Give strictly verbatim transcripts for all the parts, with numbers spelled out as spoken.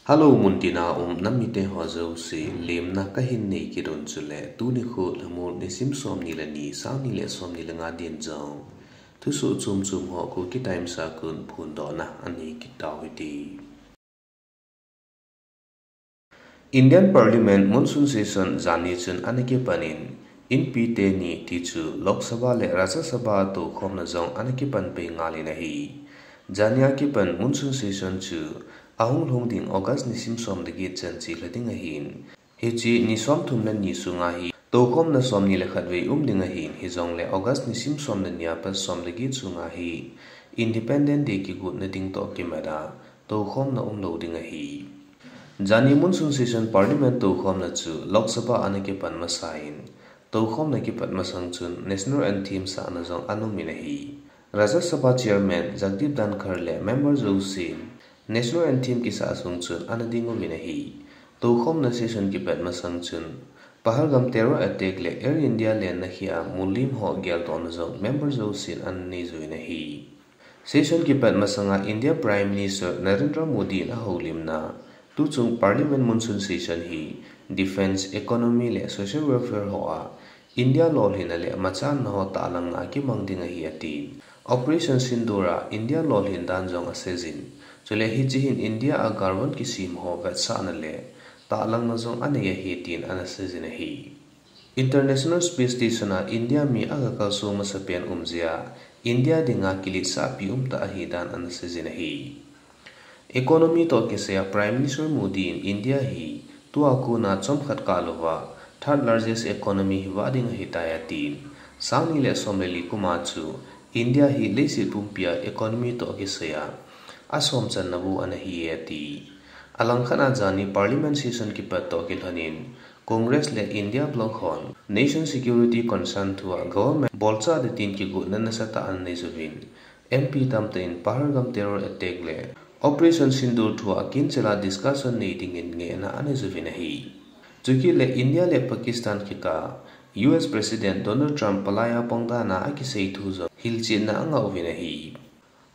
Hello, muntina um nam mite ho jouse, lemna kahin nei kit un chule, tuni kho Lhamul nisim som ni le ni, sang ni le som ni le nga din jong thusoh chom chom ho Kuki Times a kon phondohna anei kit tau hite. Indian Parliament Monsoon Session janhi chun ana kipan in, Inpi teni tichu Lok Sabha le Rajya Sabha toukhomna jong ana kipan pei ngal in ahi. Janhi a kipan Monsoon Session chu ahung lhung ding August nisim som le get chan chelha ding ahin, hiche ni som thum le ni sunga hi toukhomna som ni le khat vei um ding ahin, hijongle August nisim som le ni a pat som le get sunga hi Independence Day kigotna ding toh kimat a toukhomna umlou ding ahi. Janhi Monsoon Session Parliament toukhomna chu Lok Sabha ana kipan masa in, toukhomna kipat masang chun National Anthem sahna jong ana um in ahi. Rajya Sabha Chairman Jagdeep Dhankhar le member jousen National Anthem kisah sung chun ana ding uvin ahi. Toukhomna session kipat masang chun Pahalgam terror attack le Air India lenna hi a mollim ho geldohna jong member jousen ana nei uvin ahi. Session kipat masanga India Prime Minister Narendra Modi in ahoulimna, tuchung Parliament Monsoon Session hi defence, economy le social welfare ho a India lolhinna le machanna ho tahlangna a kimang ding ahi atin. Operation Sindoor a India lolhin dan jong aseijin. Chule hiche hin India a galvon kisem ho vetsahna le tahlangna jong anei ahi tin ana seijin ahi. International Space Station a India mi aga kalsong masapen umjeh a India dinga kiletsahpi umtah ahi dan ana seijin ahi. Economy toh kisai a Prime Minister Modi in India hi tua kona chomkhat kah louva third largest economy hivah ding ahitai atin. Sang ni le som le li kum a chu India hi leiset pumpi a economy toh kisai a asom channa bu ana hi e ati. Alangkhat a janhi Parliament session kipat toh kilhon in Congress le India bloc hon nation security concern thu a government bolchah ding tin kigotna nasatah ana nei uvin, M P tamtah in Pahalgam terror attack le Operation Sindoor thu a kinchel a discussion nei dingin ngehna ana nei uvin ahi. Chukit le India le Pakistan kikah a U S President Donald Trump palai a pang dan a akisei thu jong hilchetna angah uvin ahi.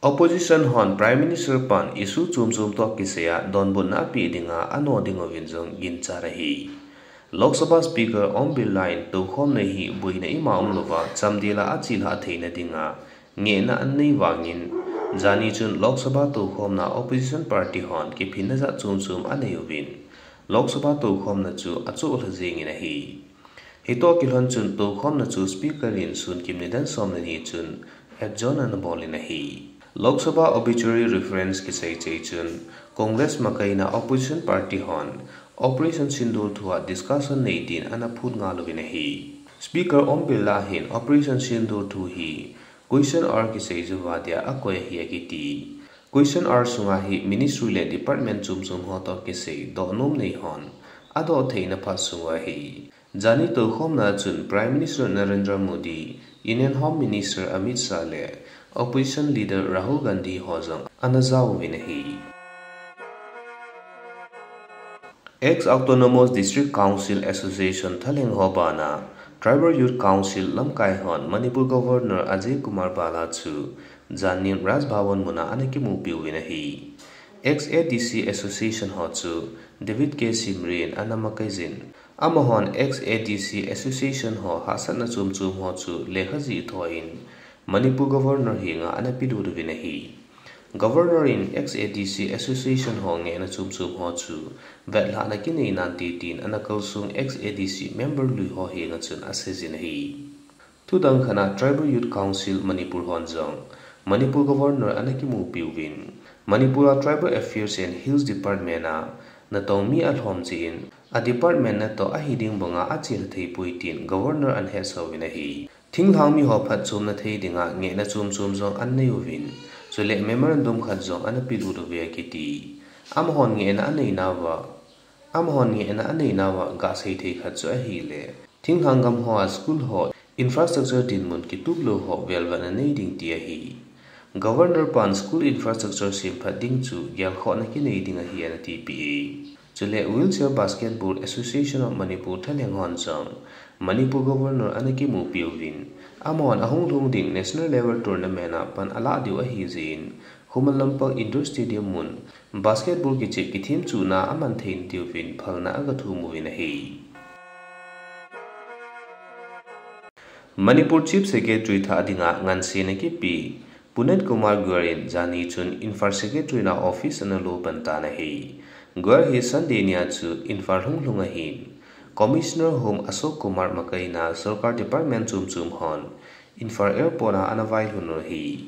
Opposition hon Prime Minister pan issue chom chom toh kisai a donbutna apeh dinga ano ding uvin jong ginchat ahi. Lok Sabha Speaker Om Birla in toukhomna hi boina ima umlouva chamdel a achelhah theina dinga ngehna anei vangin, janhi chun Lok Sabha toukhomna opposition party hon kiphinna jat chom chom anei uvin, Lok Sabha toukhomna chu achoh lha jengin ahi. Hitoh kilhon chun toukhomna chu Speaker in sunkim nidan som le ni chun adjourn ana bol in ahi. Lok Sabha obituary reference kisei chei chun Congress makaina opposition party hon Operation Sindoor thu a discussion nei din ana phut ngal uvin ahi. Speaker Om Birla hin Operation Sindoor thu hi question hour kisei jouva dia akoi ahi akiti. Question hour sunga hi ministry le department chom chom ho toh kisei dohnom nei hon adoh theina phat sung u ahi. Janhi toukhomna chun Prime Minister Narendra Modi, Union Home Minister Amit Shah le Opposition Leader Rahul Gandhi ho jong ana jaovin ahi. Ex-Autonomous District Council Association thalheng ho bana Tribal Youth Council lamkai hon Manipur Governor Ajay Kumar Bhalla chu janhin Raj Bhavan muna ana kimupiuvin ahi. Ex-A D C Association ho chu David K Shimray in ana makaijin. Amahon Ex-A D C Association ho hahsatna chom chom ho chu lekha jih thoin Manipur Governor henga ana pelut uvin ahi. Governor in Ex-A D C Association ho ngehna chom chom ho chu vetlhahna kinei nante tin ana kalsong Ex-A D C member lui ho henga chun aseijin ahi. Thudang khat a Tribal Youth Council Manipur hon jong Manipur Governor ana kimupiuvin, Manipur a Tribal Affairs and Hills Department a natong mi alhom jeh in a department natoh ahi ding banga achelha theipoi tin Governor ana hetsah uvin ahi. Thinglhang mi ho phatchomna thei dinga ngehna chom chom jong ana nei uvin, chule memorandum khat jong ana pelut uve akiti. Amahon ngehna aneinauva, amahon ngehna aneinauva gasei thei khat chu ahile, thinglhang gam hoa school ho infrastructure dinmun kituplou ho velvetna nei ding ti ahi. Governor pan school infrastructure semphat ding chu gelkhohna kinei ding ahi ana tipeh e. Chule Wheelchair Basketball Association of Manipur thalheng hon jong Manipur Governor ana kimupiuvin, amahon ahung lhung ding national level tournament a pan alah diu ahijeh in Khuman Lampak Indoor Stadium mun basketball kichep kithemchuhna aman theina diuvin phalna agathum uvin ahi. Manipur Chief Secretary thah dinga ngansena kipe Puneet Kumar Goel in jani chun Imphal Secretary na office ana lo pan tan ahi. Goel hi Sunday nia chu Imphal hung lhung ahin, Commissioner Home Ashok Kumar makaina sorkar department chom chom hon Imphal Airport a ana vailhun u ahi.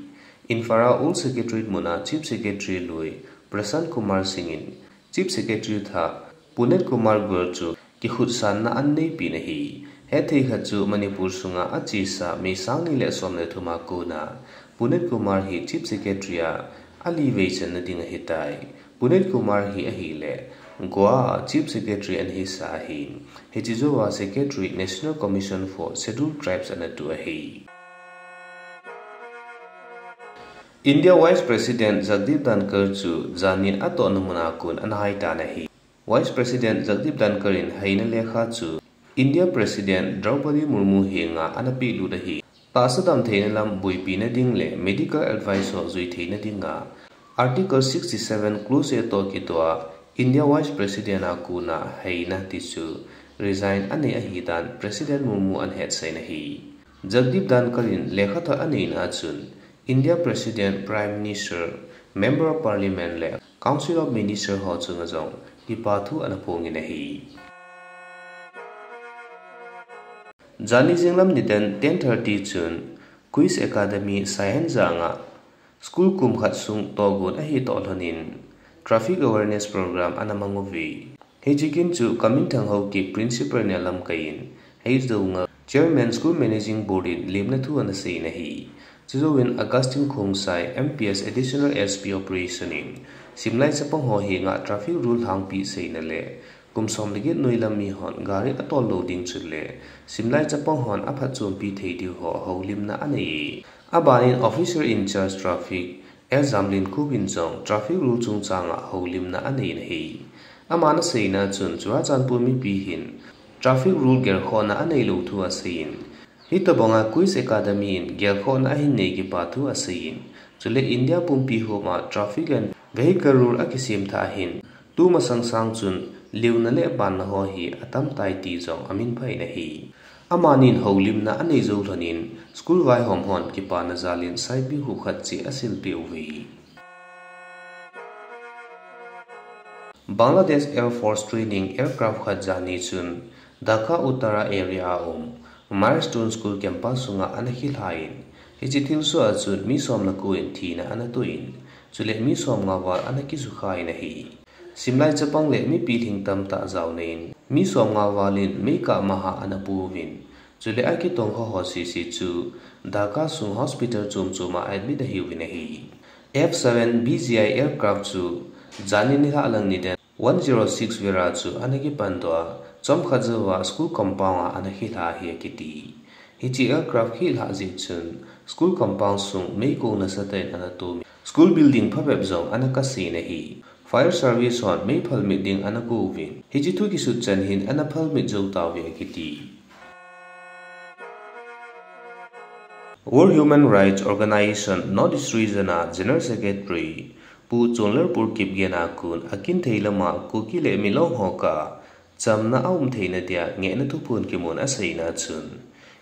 Imphal a old Secretariat muna Chief Secretary lui Prashant Kumar Singh in Chief Secretary thah Puneet Kumar Goel chu kikhutsahna anei pin ahi. Hethei khat chu Manipur sunga achesa May sang ni le som le thum a kona Puneet Kumar hi Chief Secretary a ali vei channa ding ahitai. Puneet Kumar hi ahile Goa a Chief Secretary ana hisa ahi. Hiche jouva Secretary National Commission for Scheduled Tribes ana tu ahi. India Vice President Jagdeep Dhankhar chu jani atohna muna kon ana hai tan ahi. Vice President Jagdeep Dhankhar in haina lekha chu India President Draupadi Murmu henga ana pelut ahi. Tahsa damtheina lam boipina ding le medical advice ho jui theina dinga Article sixty-seven clause A toh kitoh a India Vice President a kona haina tichu resign anei ahidan President Murmu ana hetsah in ahi. Jagdeep Dhankhar in lekhathot aneina a chun India President, Prime Minister, Member of Parliament le Council of Minister ho chunga jong kipathu ana phongin ahi. Jani jinglam nidan ten thirty chun Quiz Academy Science janga school kum khat sung tohgon ahi toh lhonin traffic awareness program ana mang uve. Hiche kin chu Kaminthang Haokip Principal in alamkai in, H. Doungel, Chairman School Managing Board in lemna thu ana seiyin ahi. Chujouvin Augustine Khongsai, M P S Additional S P Operation in, simlai chapang ho henga traffic rule lhangpi seina le, kum som le get noilam mihon gari atol lou ding chule, simlai chapang hon aphatchompi thei diu ho houlimna anei. Abanin Officer in Charge Traffic, S. Jamlinkhup in jong traffic rule chungchanga houlimna anei in ahi. Aman aseina chun Churachandpur mipi hin traffic rule gelkhohna aneilou thu aseiyin, hitobanga Quiz Academy in gelkhohna ahin nei kipathu aseiyin, chule India pumpi homa traffic and vehicle rule akisem thah hin, tumasang sang chun leuna le banna ho hi atamtai ti jong amin phain ahi. Amanin houlimna anei jou lhonin, school vaihom hon kipana jalin saipi hup khat cheh asilpeh uve. Bangladesh Air Force training aircraft khat jani chun Dhaka Uttara area a um Milestone School campus sunga ana khilhan, hiche thilsoh a chun mi som le ko in thina ana tohin, chule mi somnga val ana kisukhai in ahi. Simlai chapang le mipi lhing tamtah jaonain, mi somnga valin meikah maha ana puuvin, chule akitongkha ho sese chu Dhaka sung hospital chomchoma admit ahiuvin ahi. F seven B G I aircraft chu jani nilhah lang nidan one zero six vera chu ana kipandoh a, chomkhat jouva school compound a ana khilha ahi akiti. Hiche aircraft khilhah jeh chun school compound sung meikong nasatah in ana tomin, school building phabep jong ana kasen ahi. Fire service hon mei phalmit ding ana kouvin, hiche thu kisut chan hin ana phalmit jou tauve akiti. World Human Rights Organization North East Region a General Secretary Pu Chonlalpur Kipgen a kon akinthei lama Kuki le Milong ho kah a chamna aum theina dia ngehna thuphon kimun aseina chun,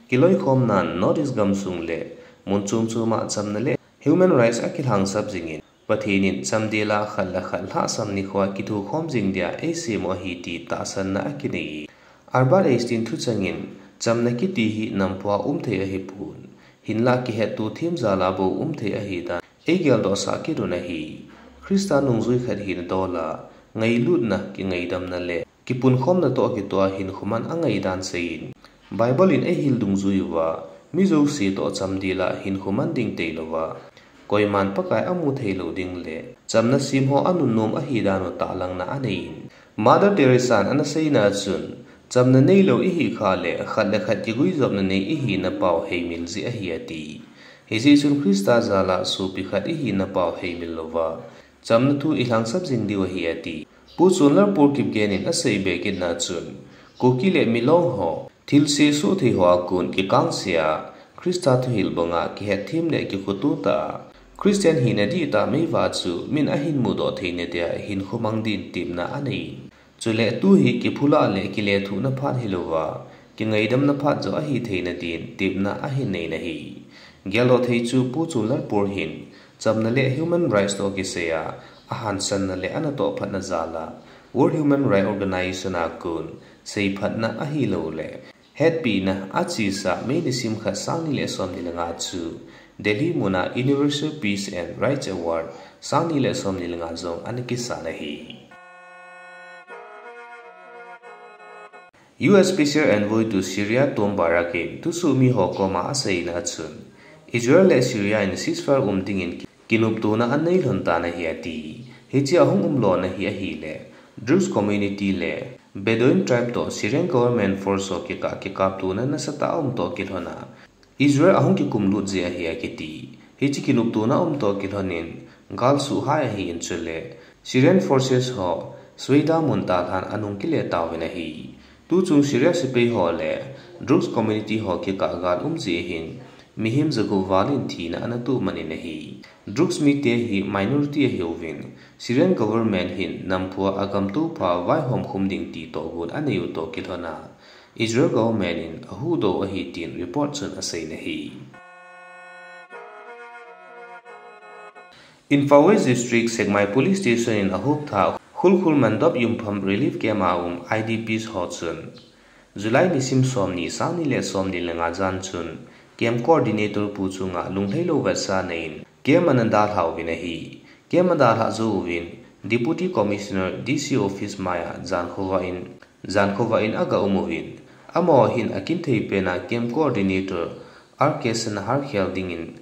kiloikhomnan North East gamsung le mun chomchoma chamna le human rights akilhangsap jingin, Pathen in chamdel a khat le khat lhahsam nikhoa kithokhom jing dia eisem u ahi ti tahsanna akinei. Albert Einstein thuchangin, chamna kiti hi nampoa umthei ahipon, hinlah kihetto them jal a bou umthei ahidan eigeldohsah kit un ahi. Christa nungjui khat hina dol a, ngailutna, kingaidamna le kipunkhomna toh kitoh a hinkho man angaidan seiyin, Bible in eihil dungjui uva, mi jouse toh chamdel a hinkho man ding tailouva, koiman Pakai amu theilou ding le chamna sem ho anunnom ahidan u tahlangna aneiyin, Mother Teresa in ana seina chun, chamna neilou ihi khah le khat le khat kiguijopna nei ihina pau heimil jeh ahi ati. Hijeh chun Christa jal a sopi khat ihina pau heimil louva, chamna thu ilhangsap jing diu ahi ati. Pu Chonlalpur Kipgen in aseibe kitna chun, Kuki le Milong ho, thilse sohthei hoa kon kikangse a, Christa thuhil banga kihetthem le kikhoto tah a, Christian hina dihtah meiva chu min ahin mudoh theina dia hinkho mang din tepna anei. Chule tu hi kiphula le kilethuhna phat hilouva, kingaidamna phat joh ahi theina din tepna ahin neina ahi. Geldoh thei chu Pu Chunlalpur hin, chamna le human rights toh kisaiya, ahansanna le anatoh phatna jal a, World Human Rights Organization a kon, seiphatna ahilouleh, hetpina achesa May nisim khat sangni le somni le nga chu Delhi muna Universal Peace and Rights Award sangni le somni le nga jong ana kisan ahi. U S Special Envoy to Syria Tom Barrack in thusoh miho koma aseina achun, Israel le Syria in ceasefire um dingin kinoptona anei lhon tan ahi ati. Hiche ahung umlona hi ahileh, Druze community le Bedouin tribe toh Syrian government force ho kikah kikaptona nasatah a um toh kilhona Israel ahung kikumlut jeh ahi akiti. Hiche kinoptona um toh kilhonin gal suhhai ahin chule Syrian forces ho Suwayda mun talhan anung kile tauvin ahi. Tuchung Syria sepai ho le Druze community ho kikah gal um jeh hin mihem jagup val in thina ana toh manin ahi. Druze mite hi minority ahiuvin, Syrian government hin namphu a agamtupha vaihom khum ding ti tohgon aneiu toh kilhona Israel government in ahuhdoh u ahi tin report chun aseiyin ahi. Imphal West District Sekmai Police Station in ahoptha Khulkhul Mandap Yumpham Relief Camp a um I D Ps ho chun July nisim somni, sangni le somni le nga jan chun Camp Coordinator Pu Chunga lunglhailou vetsahna in camp ana dalhauvin ahi. Camp adalhah jouvin Deputy Commissioner D C Office maiya jankhovah in, jankhovah in aga umuvin, amaho hin akinthei pena Camp Coordinator R K Sanharkhel dingin,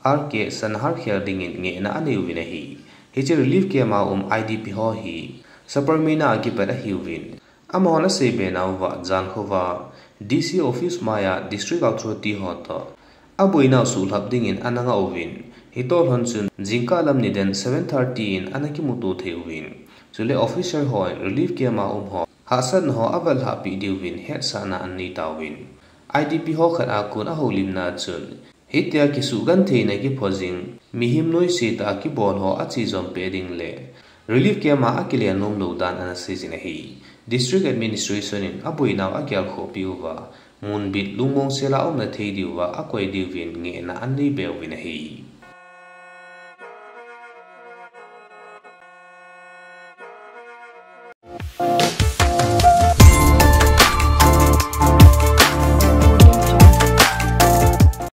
R K Sanharkhel dingin ngehna aneiuvin ahi. Hiche relief camp a um I D P ho hi Saparmeina a kipat ahiuvin, amahon aseibe nauva jankhovah D C Office maiya District Authority ho toh aboinau suhlhap dingin ana ngah uvin, hitoh lhon chun jingkah lam nidan seven thirty in ana kimuto thei uvin, chule officer hon relief camp a um ho hahsatna ho avelhahpeh diuvin hetsahna anei tauvin, I D P ho khat a kon ahoulimna chun, hitia kisuhgentheina kipho jing mihem noise tah a kibol ho ache jom peh ding le relief camp a akile nomlou dan ana seijin ahi. District Administration in aboinau agelkhohpeh uva, munbit lungmong sela umna thei diuva akoi diuvin ngehna aneibe uvin ahi.